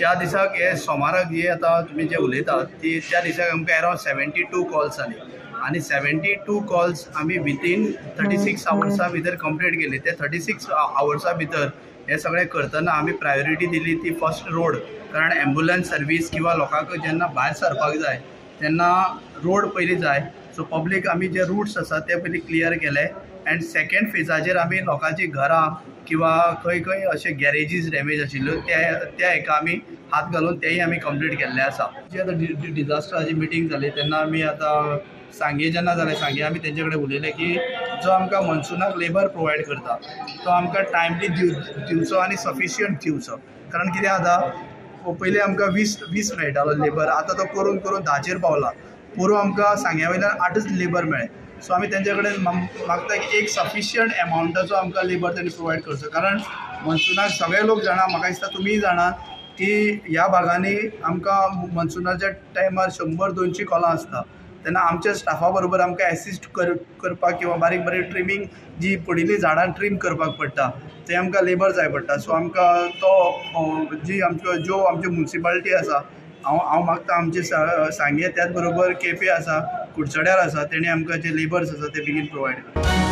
ज्या दिसाक हे सोमाराक हे आतां तुमी जे उलयतात ती त्या दिसाक आमकां अरावंड 72 कॉल्स जाली आनी 72 कॉल्स आमी विथीन 36 आवर्सा भितर कंप्लीट केली. ते 36 आवर्सा भितर हे सगळें करतना आमी प्रायोरिटी दिली ती फर्स्ट रोड, कारण एम्बुलन्स सर्वीस किंवा लोकांक जेन्ना भायर सरपाक जाय तेन्ना रोड पयलीं जाय. सो पब्लीक आमी जे रुट्स आसा ते पयलीं क्लियर केले एंड सेकेंड फेजाचेर आमी लोकांची घरां किंवा खंय खंय अशे गॅरेजीस डॅमेज आशिल्ल्यो त्या हेका आमी हात घालून तेय आमी कंप्लीट केल्ले आसा. जी आतां डिजास्टराची मिटींग जाली तेन्ना आमी आतां सांगे जेन्ना जालें सांगे आमी तेंचे कडेन उलयले की जो आमकां मनसुनाक लेबर प्रोवायड करता तो आमकां टायमली दिवचो आनी सफिशियंट दिवचो. कारण कितें जाता, पयलीं आमकां 20 मेळटालो लेबर, आतां तो करून करून 10चेर पावला. पोरूं आमकां सांग्या वयल्यान 8च लेबर मेळ्ळे. सो आमी तेंचे कडेन मागता की एक सफिशियंट एमावंटाचो आमकां लेबर तेणी प्रोवायड करचो, कारण मनसुनाक सगळे लोक जाणा, म्हाका दिसता तुमीय जाणा की ह्या भागांनी आमकां मनसुनाच्या टायमार 100-200 कॉलां आसता. तेन्ना आमच्या स्टाफा बरोबर आमकां एसिस्ट करपाक किंवा बारीक बारीक ट्रिमींग जी पडिल्ली झाडां ट्रीम करपाक पडटा ते आमकां लेबर जाय पडटा. सो आमकां तो जी आमच्यो ज्यो आमच्यो मुन्सिपालिटी आसा, हांव मागता आमचे सांगे त्याच बरोबर केपें आसा, कुडचड्यार आसा, तेणी आमकां जे लेबर्स आसा ते बेगीन प्रोवायड करचे.